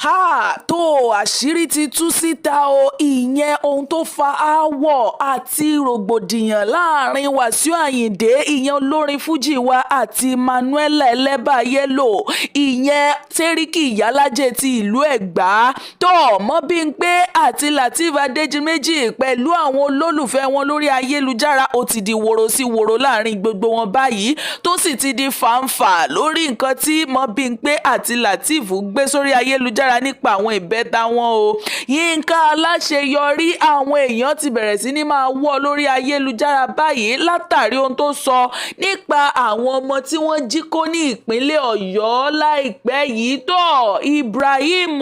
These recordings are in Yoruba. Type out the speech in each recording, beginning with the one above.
Háà, tó àṣírí ti tú síta o. Ìyẹn ohun tó fa aáwọ̀ àti rògbòdìyàn láàrin Wàsíù Ayinde, ìyẹn olórin Fuji wa, àti Manuela Ẹlẹ́bà Yẹ́lò, ìyẹn Sẹ́ríkì Ìyálájẹ ti ìlú Ẹ̀gbá. Tó Mobímpé àti Lateef Adédìméjì pẹ̀lú àwọn olólùfẹ́ wọn lórí ayélujára, ó ti di woro sí woro láàrin gbogbo wọn báyìí, tó sì ti di fàǹfà lórí nǹkan tí Mobímpé àti Lateef gbé sórí ayélujára nípa àwọn ìbẹ́ta wọn o. Yínká Aláṣeyọrí, àwọn èèyàn ti bẹ̀rẹ̀ sí ní máa wọ́ lórí ayélujára báyìí látàrí ohun tó sọ nípa àwọn ọmọ tí wọ́n jí kó ní ìpínlẹ̀ Ọ̀yọ́ láìpẹ́ yìí. Tó Ibrahim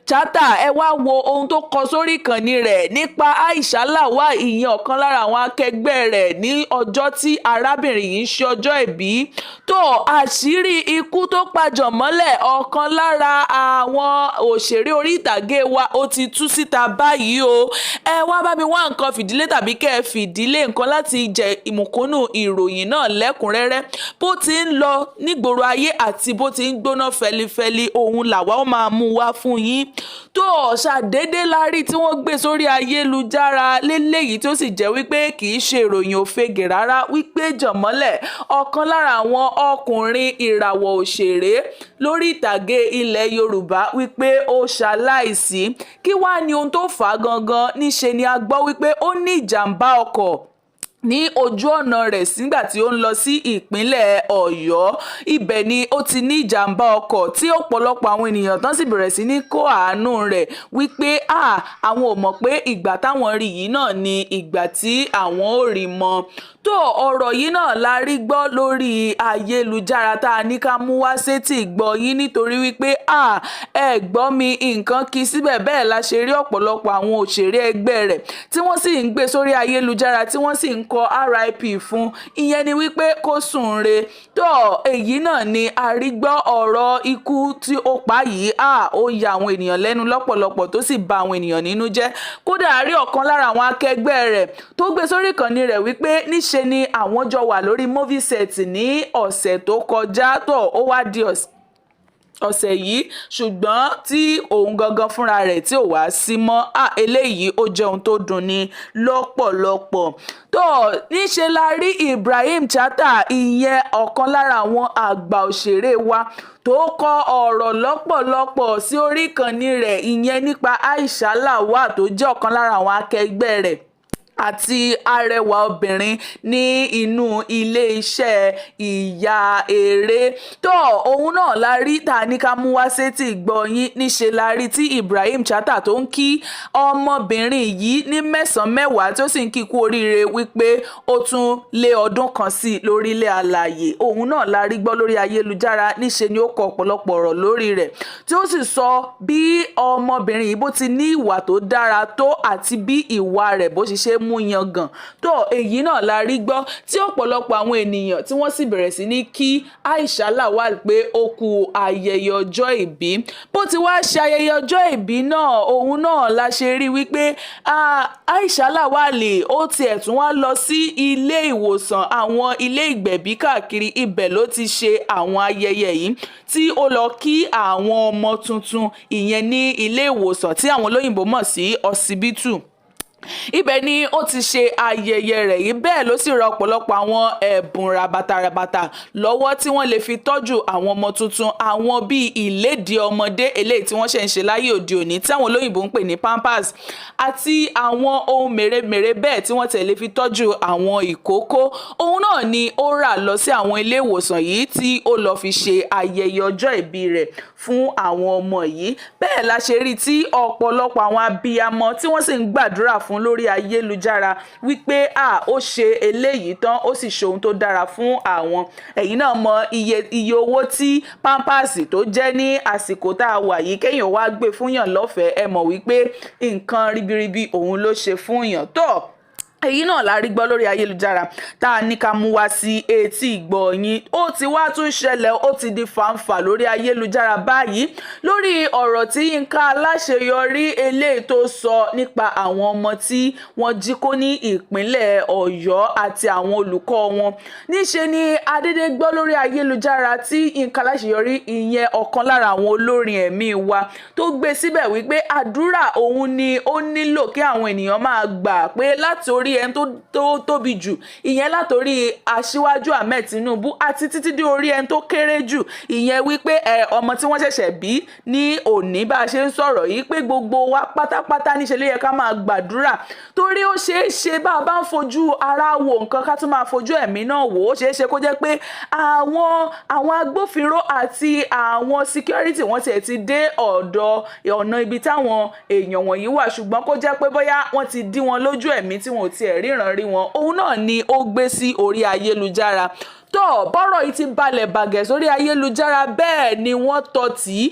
Chatta, ẹ wá wo ohun tó kọ sórí ìkànnì rẹ̀ nípa Aisha Lawal, ìyẹn ọ̀kan lára àwọn akẹgbẹ́ rẹ̀ ní ọjọ́ tí arábìnrin yìí ń ṣe ọjọ́ ìbí. Tó àṣírí ikú tó pa Jọ̀mọ́lẹ̀, ọ̀kan lára àwọn òṣèré orí ìtàgé wa, ó ti tú síta báyìí o. Ẹ wá bá mi wá nǹkan fìdílé tàbí kẹ́ ẹ fìdílé nǹkan láti jẹ ìmùkúnnù ìròyìn náà lẹ́kùnrẹ́rẹ́, bó ti ń lọ nígboro ayé àti bó ti ń gbóná fẹlifẹli, òun làwa ó máa mú wá fún yín. Tó ṣàdédé la rí tí wọ́n gbé sórí ayélujára léléyìí, tó sì jẹ́ wípé kì í ṣe ìròyìn òfegè rárá, wípé Jọ̀mọ́lẹ̀, ọ̀kan lára àwọn ọkùnrin ìràwọ̀ òṣèré lórí ìtàgé ilẹ̀ Yorùbá, wípé ó ṣaláìsí. Kí wàá ní ohun tó fà á gangan? Níṣe ni a gbọ́ wípé ó ní ìjàmbá ọkọ̀ ní ojú ọ̀nà rẹ̀ sígbà tí ó ń lọ sí ìpínlẹ̀ Ọ̀yọ́. Ibẹ̀ ni ó ti ní ìjàmbá ọkọ̀, tí ọ̀pọ̀lọpọ̀ àwọn ènìyàn tán sì bẹ̀rẹ̀ sí ní kó àánú rẹ̀ wípé àwọn ò mọ̀ pé ìgbà táwọn rí yìí náà ni ìgbà tí àwọn ò rí mọ́. Tó ọ̀rọ̀ yìí náà la rí gbọ́ lórí ayélujára tá a ní ká mú wá sétí gbọ́ yín, nítorí wípé ẹ gbọ́ mi, nǹkan kí síbẹ̀. Bẹ́ẹ̀ la ṣe rí ọ̀pọ̀lọpọ̀ àwọn òṣèré ẹgbẹ́ rẹ̀ tí wọ́n sì ń gbé sórí ayélujára, tí wọ́n sì ń kọ RIP fún, ìyẹn ni wípé kó sùn re. Tó èyí náà ni a rí gbọ́. Ọ̀rọ̀ ikú tí ó pa yìí, ó ya àwọn ènìyàn lẹ́nu lọ́pọ̀lọpọ̀, tó sì ba àwọn ènìyàn nínú jẹ́. Kódà, a rí ọ̀kan lára àwọn akẹgbẹ́ rẹ̀ tó gbé sórí ìkànnì rẹ̀ wípé níṣe ni àwọn jọ wà lórí movie set ní ọ̀sẹ̀ tó kọjá, tó ó wá di ọ̀sẹ̀ yìí, ṣùgbọ́n tí òun gangan fúnra rẹ̀ tí ò wá sí mọ́. Eléyìí ó jẹ́ ohun tó dunni lọ́pọ̀lọpọ̀. Tó níṣe la rí Ibrahim Chatta, ìyẹn ọ̀kan lára àwọn àgbà òṣèré wa, tó kọ ọ̀rọ̀ lọ́pọ̀lọpọ̀ sí orí ìkànnì rẹ̀, ìyẹn nípa Aisha Lawal, tó jẹ́ ọ̀kan lára àwọn akẹgbẹ́ rẹ̀ àti arẹwà obìnrin ní inú iléeṣẹ́ ìyá eré. Tó òun náà la rí tá a ní ká mú wá sétí gbọ́ yín. Níṣe la rí tí Ibrahim Chatta tó ń kí ọmọbìnrin yìí ní mẹ́sàn-án mẹ́wàá, tó sì ń kí kú oríire wípé ó tún lé ọdún kan sí i lórílẹ̀ àlàyé. Òun náà la rí gbọ́ lórí ayélujára. Níṣe ni ó kọ ọ̀pọ̀lọpọ̀ ọ̀rọ̀ lórí rẹ̀, tí ó sì sọ bí ọmọbìnrin yìí bó ti ní ìwà tó dára tó àti bí ìwà rẹ̀ bó ṣe ṣe mú yangàn tó. Èyí náà la rí gbọ́ tí ọ̀pọ̀lọpọ̀ àwọn ènìyàn tí wọ́n sì bẹ̀rẹ̀ sí ní kí Aisha Lawal pé ó kú ayẹyẹ ọjọ́ ìbí. Bó ti wá ṣe ayẹyẹ ọjọ́ ìbí náà, òun náà la ṣe rí wípé Aisha Lawal ó tiẹ̀ tún wá lọ sí ilé ìwòsàn, àwọn ilé ìgbẹ̀bí káàkiri. Ibẹ̀ ló ti ṣe àwọn ayẹyẹ yìí, tí ó lọ kí àwọn ọmọ tuntun, ìyẹn ní ilé ìwòsàn tí àwọn olóyìnbó mọ̀ sí ọsibítù. Ibẹ̀ ni ó ti ṣe ayẹyẹ rẹ̀ yìí. Bẹ́ẹ̀ ló sì ra ọ̀pọ̀lọpọ̀ àwọn ẹ̀bùn ràbàtàràbàtà lọ́wọ́ tí wọ́n lè fi tọ́jú àwọn ọmọ tuntun, àwọn bíi ìlédìí ọmọdé eléyìí tí wọ́n ṣe ń ṣe láyé òde òní, tí àwọn olóyìnbó ń pè ní pampers, àti àwọn ohun mèremère bẹ́ẹ̀ tí wọ́n tẹ̀lé fi tọ́jú àwọn ìkókó. Òun náà ni ó rà lọ sí àwọn ilé ìwòsàn yìí tí ó lọ fi ṣe ayẹyẹ ọjọ́ ìbí rẹ̀ fún àwọn ọmọ yìí. Bẹ́ẹ̀ la ṣe rí tí ọ̀pọ̀lọpọ̀ àwọn abiyamọ tí wọ́n sì ń gbàdúrà fún lórí ayélujára wípé ó ṣe eléyìí tán, ó sì ṣe ohun tó dára fún àwọn. Ẹ̀yin náà mọ iye owó tí pampers tó jẹ́ ní àsìkò tá a wà yìí. Kéèyàn wá gbé fún yàn lọ́fẹ̀ẹ́, ẹ mọ̀ wípé nǹkan ribiribi òun ló ṣe fún yàn. Tó Èyí náà la rí gbọ́ lórí ayélujára tá a ní ká mú wá sí etí ìgbọ́ yín. Ó ti wá tún ṣẹlẹ̀, ó ti di fàǹfà lórí ayélujára báyìí lórí ọ̀rọ̀ tí Yínká Aláṣeyọrí eléyìí tó sọ nípa àwọn ọmọ tí wọ́n jí kó ní ìpínlẹ̀ Ọ̀yọ́ àti àwọn olùkọ́ wọn. Níṣe ni adédé gbọ́ lórí ayélujára tí Yínká Aláṣeyọrí, ìyẹn ọ̀kan lára àwọn olórin ẹ̀mí wa, tó gbé síbẹ̀ wípé àdúrà òun ni ó nílò kí àwọn ènìyàn máa gbà, pé láti orí ẹni tó tóbi jù, ìyẹn látòrí Aṣíwájú Ahmed Tinubu, àti títí dé orí ẹni tó kéré jù, ìyẹn wípé ẹ ọmọ tí wọ́n ṣẹ̀ṣẹ̀ bí ní òní bá a ṣe ń sọ̀rọ̀ yìí, pé gbogbo wa pátápátá níṣe ló yẹ ká máa gbàdúrà, torí ó ṣeé ṣe bá a bá ń fojú ara wo nǹkan, ká tún máa fojú ẹ̀mí náà wò ó. Ṣeé ṣe kó jẹ́ pé àwọn agbófinró àti àwọn security, wọ́n tiẹ̀ ti dé ọ̀dọ̀ ọ̀nà ibi táwọn èèyàn wọ̀nyí wà, ṣùgbọ́n kó jẹ́ pé bóyá wọ́n ti dí wọn lójú ẹ̀mí tí wọn ò tiẹ̀ ríran rí wọn. Òun náà ni ó gbé sí orí ayélujára. Tó bọ́rọ̀ yìí ti balẹ̀ bàgẹ́ sórí ayélujára, bẹ́ẹ̀ ni wọ́n tọ́ tì í,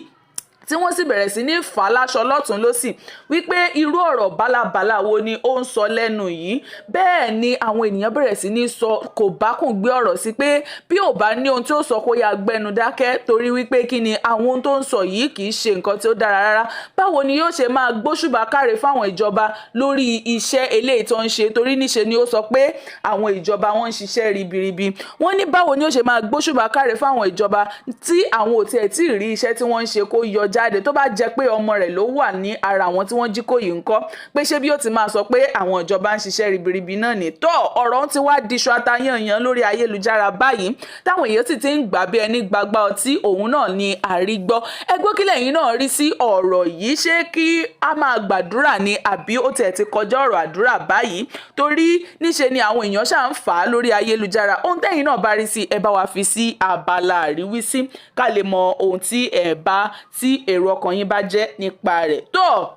tí wọ́n sì bẹ̀rẹ̀ sí ní fà á láṣọ lọ́tún lọ́sì wípé irú ọ̀rọ̀ bálabàla wo ni ó ń sọ lẹ́nu yìí. Bẹ́ẹ̀ ni àwọn ènìyàn bẹ̀rẹ̀ sí ní sọ kò bá kùn gbé ọ̀rọ̀ sí pé bí ò bá ní ohun tí ó sọ, kó yá gbẹnu dákẹ́, torí wípé kí ni, àwọn ohun tó ń sọ yìí kì í ṣe nǹkan tí ó dára rárá. Báwo ni yóò ṣe máa gbóṣùbà káre fáwọn ìjọba lórí iṣẹ́ eléyìí tó ń ṣe? Torí níṣe ni ó sọ pé àwọn ìjọba wọn ń ṣiṣẹ́ ribiribi. Wọ́n ní báwo ni ó ṣe máa gbóṣùbà káre fáwọn ìjọba tí àwọn ò tiẹ̀ tí ì rí iṣẹ́ tí wọ́n ń ṣe kó yọ jáde? Tó bá jẹ́ pé ọmọ rẹ̀ ló wà ní ara àwọn tí wọ́n jí kó yìí ńkọ́? Pé ṣé bí ó ti máa sọ pé àwọn ìjọba ń ṣiṣẹ́ ribiribi náà ní tó ọ̀rọ̀ ń ti wá diṣu atayanyan lórí ayélujára báyìí, táwọn èèyàn sì ti ń gbà bí ẹni gbagba ọtí. Òun náà ni àrígbọ́. Ẹgbẹ́ kílẹ̀ yìí náà rí sí ọ̀rọ̀ yìí? Ṣé kí a máa gbàdúrà ni, àbí ó tiẹ̀ ti kọjá ọ̀rọ̀ àdúrà báyìí? Torí níṣe ni àwọn èèyàn ṣáà ń fà á lórí ayélujára. Ohun tẹ́yìn náà bá rí sí, ẹ bá wa fi sí abala àríwísí ká lè mọ ohun tí ẹ bá tí èrò ọkàn yín bá jẹ́ nípa rẹ̀. Tó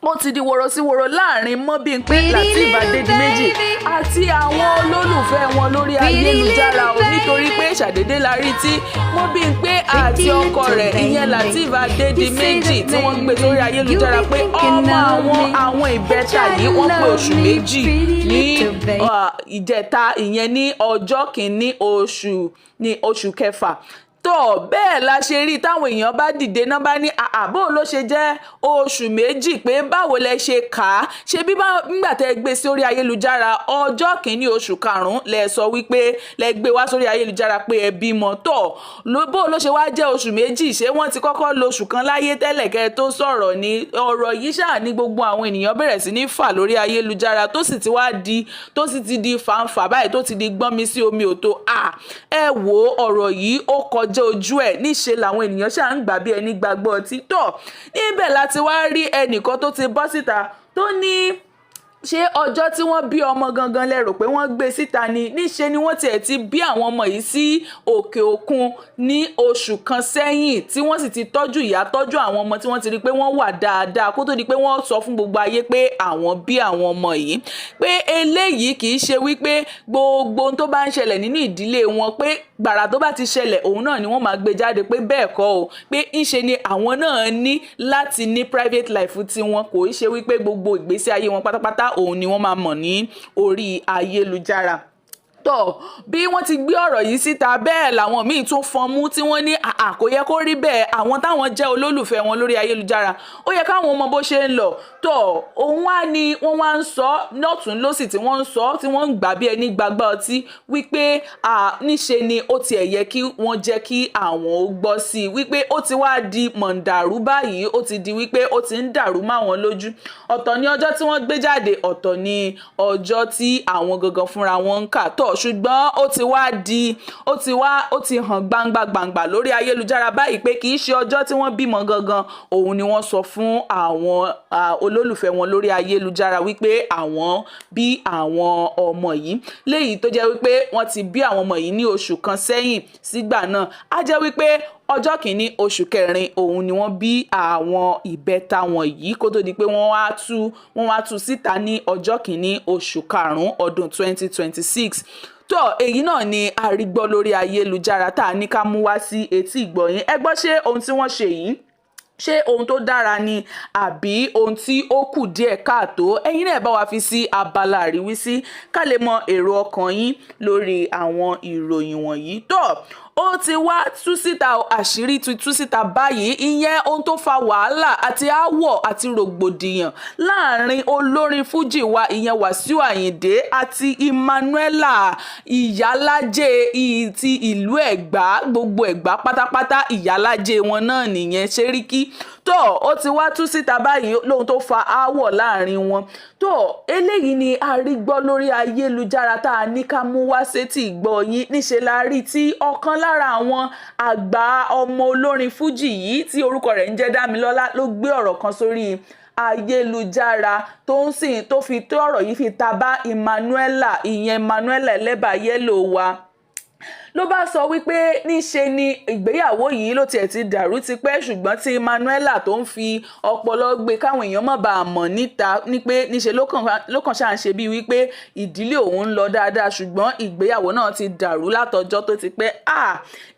ó ti di woro sí woro láàrin Mọ́bímpé Lateef Adédìméjì àti àwọn olólùfẹ́ wọn lórí ayélujára o, nítorí pé ṣàdédé la rí tí Mọ́bímpé àti ọkọ rẹ̀, ìyẹn Lateef Adédìméjì, tí wọ́n gbé sórí ayélujára pé ọmọ àwọn ìbẹ́ta yìí, wọ́n pé oṣù 2 ní ìjẹta, ìyẹn ní ọjọ́ 1 oṣù kẹfà. Tó bẹ́ẹ̀ la ṣe rí táwọn èèyàn bá dìde náà, bá ní àbó ló ṣe jẹ́ oṣù 2, pé báwo lẹ ṣe kà á? Ṣe bí nígbà tẹ́ gbé sórí ayélujára, ọjọ́ 1 oṣù karùn-ún lẹ sọ wípé lẹ gbé wá sórí ayélujára pé ẹ bímọ. Tó bó ló ṣe wá jẹ́ oṣù 2? Ṣé wọ́n ti kọ́kọ́ lo oṣù kan láyé tẹ́lẹ̀ kẹ́ tó sọ̀rọ̀ ní? Ọ̀rọ̀ yìí ṣáà ní gbogbo àwọn ènìyàn bẹ̀rẹ̀ sí ní fà lórí ayélujára, tó sì ti di fàǹfà báyìí, tó ti di gbọ́n mi sí omi òtó. À ẹ wo ọ̀rọ̀ yìí, ó kọjá ojú ẹ̀. Níṣe làwọn ènìyàn ṣáà ń gbà bí ẹni gbàgbọ́ ọtí. Tọ̀ níbẹ̀ láti wá rí ẹnìkan tó ti bọ́ síta tó ní, ṣé ọjọ́ tí wọ́n bí ọmọ gangan lẹ rò pé wọ́n gbé síta ni? Níṣe ni wọ́n tiẹ̀ ti bí àwọn ọmọ yìí sí òkè òkun ní oṣù kan sẹ́yìn, tí wọ́n sì ti tọ́jú ìyá, tọ́jú àwọn ọmọ, tí wọ́n ti rí pé wọ́n wà dáadáa kó tó di pé wọ́n sọ fún gbogbo ayé pé àwọn bí àwọn ọmọ yìí, pé eléyìí kì í ṣe wípé gbogbo ohun tó bá ń ṣẹlẹ̀ nínú ìdílé wọn, pé gbàrà tó bá ti ṣẹlẹ̀, òun náà ni wọ́n máa gbé jáde, pé bẹ́ẹ̀ kọ́ o, pé ńṣe ni àwọn náà ní láti ní private life tiwọn. Kò í ṣe wípé gbogbo ìgbésí ayé wọn pátápátá òun ni wọ́n máa mọ̀ ní orí ayélujára. Tọ̀ bí wọ́n ti gbé ọ̀rọ̀ yìí síta, bẹ́ẹ̀ làwọn míì tún fọn mú tí wọ́n ní àà, kò yẹ kó rí bẹ́ẹ̀. Àwọn táwọn jẹ́ olólùfẹ́ wọn lórí ayélujára, ó yẹ káwọn mọ bó ṣe ń lọ. Tọ̀ òun wá ni wọ́n wá ń sọ lọ́tún lọ́sì, tí wọ́n ń sọ, tí wọ́n ń gbà bí ẹni gbàgbá ọtí wípé níṣe ni ó tiẹ̀ yẹ kí wọ́n jẹ́ kí àwọn ó gbọ́ sí i, wípé ó ti wá di mọ̀ǹdàrú báyìí, ó ti di wípé ó ti ń dàrú máwọn lójú. Ọ̀tọ̀ ní ọjọ́ tí wọ́n gbé jáde, ọ̀tọ̀ ní ọjọ́ tí àwọn gangan fúnra wọn ń kà. Tọ̀ ṣùgbọ́n ó ti wá di ó ti wá ó ti hàn gbangba gbangba lórí ayélujára báyìí pé kì í ṣe ọjọ́ tí wọ́n bímọ gangan òun ni wọ́n sọ fún àwọn olólùfẹ́ wọn lórí ayélujára wípé àwọn bí àwọn ọmọ yìí, léyìí tó jẹ́ wípé wọ́n ti bí àwọn ọmọ yìí ní oṣù kan sẹ́yìn sígbà náà. Á jẹ́ wípé ọjọ́ 1 oṣù kẹrin òun ni wọ́n bí àwọn ìbẹ́ta wọ̀nyí, kó tó di pé wọ́n wá tú síta ní ọjọ́ 1 oṣù karùn-ún ọdún 2026. Tó èyí náà ni a rí gbọ́ lórí ayélujára tá a ní ká mú wá sí etí ìgbọ̀yìn. Ẹ gbọ́, ṣé ohun tí wọ́n ṣe yìí Ṣé ohun tó dára ni àbí ohun tí ó kù díẹ̀ káàtó? Ẹ̀yin náà bá wa fi sí abala àríwísí ká lè mọ èrò ọkàn yín lórí àwọn ìròyìn wọ̀nyí. Tó ó ti wá tú síta, àṣírí ti tú síta báyìí, ìyẹn ohun tó fa wàhálà àti aáwọ̀ àti rògbòdìyàn láàrin olórin fújì wa, ìyẹn Wàsíù Àyìndé, àti Emmanuela Ìyálájẹ ti ìlú Ẹ̀gbá, gbogbo Ẹ̀gbá pátápátá, ìyálájẹ wọn náà nìyẹn, Ṣẹ́ríkí. Tó ó ti wá tú síta báyìí lóhun tó fa aáwọ̀ láàrin wọn. Tó eléyìí ni a rí gbọ́ lórí ayélujára tá a ní ká mú wá sétí ìgbọ́ yín. Níṣẹ́ la rí tí ọ̀kan lára àwọn àgbà ọmọ olórin fújì yìí tí orúkọ rẹ̀ ń jẹ́ Dámilọ́lá ló gbé ọ̀rọ̀ kan sórí ayélujára tó ń sìn tó fi tó ọ̀rọ̀ yìí fi ta bá Emmanuela, ìyẹn Emmanuela ẹlẹ́bàá yẹ́lò wa, ló bá sọ wípé níṣe ni ìgbéyàwó yìí ló tiẹ̀ ti dàrú tipẹ́, ṣùgbọ́n tí Emmanuela tó ń fi ọpọlọ gbé káwọn èèyàn má bàa mọ̀ níta ní pé níṣe ló kàn ṣáà ń ṣe bíi wípé ìdílé òun ń lọ dáadáa, ṣùgbọ́n ìgbéyàwó náà ti dàrú látọjọ́ tó ti pẹ́.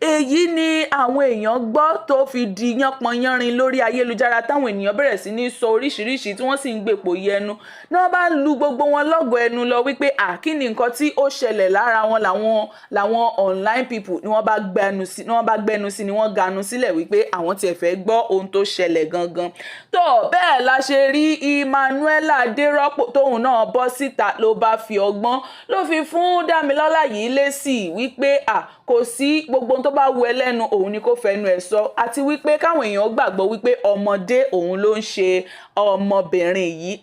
Èyí ni àwọn èèyàn gbọ́ tó fi di yánpọnyánrin lórí ayélujára, táwọn ènìyàn bẹ̀rẹ̀ sí ní sọ oríṣiríṣi, tí wọ́n sì ń gbèpò yẹnu náà bá ń lu gbogbo wọn lọ́gọ̀ọ́ ẹnu lọ wípé kí ni nǹkan tí ó ṣẹlẹ̀ lára wọn. Làwọn online people ni wọ́n bá gbẹnu sí ni wọ́n bá gbẹnu sí ni wọ́n ganu sílẹ̀ wípé àwọn tiẹ̀ fẹ́ gbọ́ ohun tó ṣẹlẹ̀ gangan. Tó bẹ́ẹ̀ la ṣe rí Emmanuela Adérọ́pò tóun náà bọ́ síta, ló bá fi ọgbọ́n ló fi fún Dámilọ́lá yìí lésì wípé kò sí gbogbo ohun tó bá wu ẹlẹ́nu òun ni kò fẹnu ẹ̀ sọ, àti wípé káwọn èèyàn gbàgbọ́ wípé ọmọdé òun ló ń ṣe ọmọbìnrin yìí.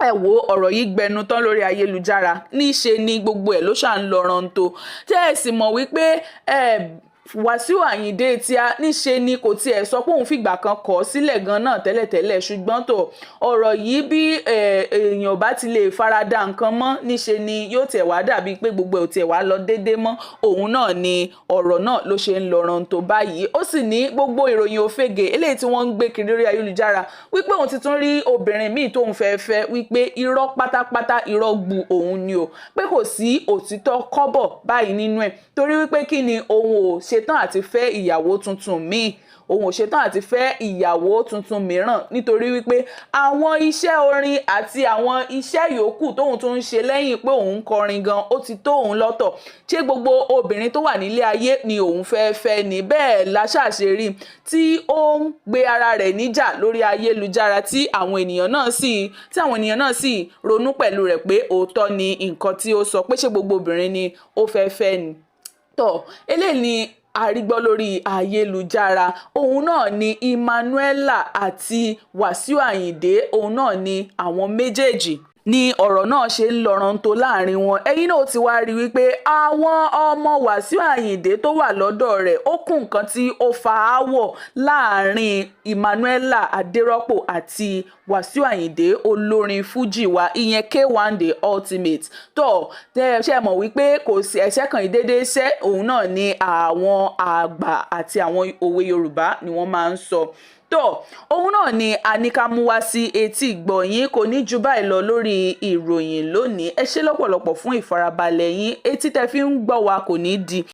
Ẹ wo, ọ̀rọ̀ yìí gbẹnu tán lórí ayélujára, níṣe ni gbogbo ẹ̀ ló ṣà ń lọ rántó, tẹ́ ẹ sì mọ̀ wípé Wàsíù Àyìndé tí a níṣe ni kò tiẹ̀ sọ pé òun fìgbà kan kọ̀ ọ́ sílẹ̀ gan náà tẹ́lẹ̀tẹ́lẹ̀, ṣùgbọ́n tó ọ̀rọ̀ yìí, bí èèyàn bá ti lè farada nǹkan mọ́, níṣe ni yóò tiẹ̀ wá dàbí pé gbogbo ẹ̀ ò tiẹ̀ wá lọ déédé mọ́. Òun náà ni ọ̀rọ̀ náà ló ṣe ń lọ rántó báyìí. Ó sì ní gbogbo ìròyìn òfegè eléyìí tí wọ́n ń gbé kiri lórí ayélujára wípé òun ti tún rí obìnrin míì tóun fẹ́ fẹ́, wípé irọ́ pátápátá, irọ́ gbu òun ni o, pé kò sí òtítọ́ kọ́bọ̀ báyìí nínú ẹ̀, torí wípé kí ni, òun ò ṣetán àti fẹ́ ìyàwó tuntun míì, òun ò ṣetán àti fẹ́ ìyàwó tuntun mìíràn, nítorí wípé àwọn iṣẹ́ orin àti àwọn iṣẹ́ yòókù tóun tún ń ṣe lẹ́yìn pé òun ń kọrin gan, ó ti tó òun lọ́tọ̀. Ṣé gbogbo obìnrin tó wà nílé ayé ni òun fẹ́ fẹ́ ni? Bẹ́ẹ̀ la ṣàṣe rí tí ó ń gbé ara rẹ̀ níjà lórí ayélujára, tí àwọn ènìyàn náà sì ronú pẹ̀lú rẹ̀ pé òótọ́ ni nǹkan tí ó sọ, pé ṣé gbogbo obìnrin ni ó fẹ́ fẹ́ ni? Tọ́ eléyìí ni arígbọ́ lórí ayélujára. Òun náà ni Emmanuela àti Wàsíù Àyìndé, òun náà ni àwọn méjèèjì ni ọ̀rọ̀ náà ṣe ń lọ́rantó láàrin wọn. Ẹ̀yin náà ti wá rí wípé àwọn ọmọ Wàsíù Àyìndé tó wà lọ́dọ̀ rẹ̀, ó kún nǹkan tí ó fa aáwọ̀ láàrin Emmanuela Adérọ́pò àti Wàsíù Àyìndé, olórin fújì wa, ìyẹn K1 The Ultimate. Tó tẹ́ ṣe mọ̀ wípé kò sí ẹ̀ṣẹ̀ kan ìdédé ṣẹ́, òun náà ni àwọn àgbà àti àwọn òwe Yorùbá ni wọ́n máa ń sọ. Tó òun náà ni a ní ká mú wá sí etí ìgbọ̀nyín. Kò ní ju báyìí lọ lórí ìròyìn lónìí. Ẹ ṣé lọ́pọ̀lọpọ̀ fún ìfarabalẹ̀ yín. Etí tẹ́ fi ń gbọ́ wa kò ní di.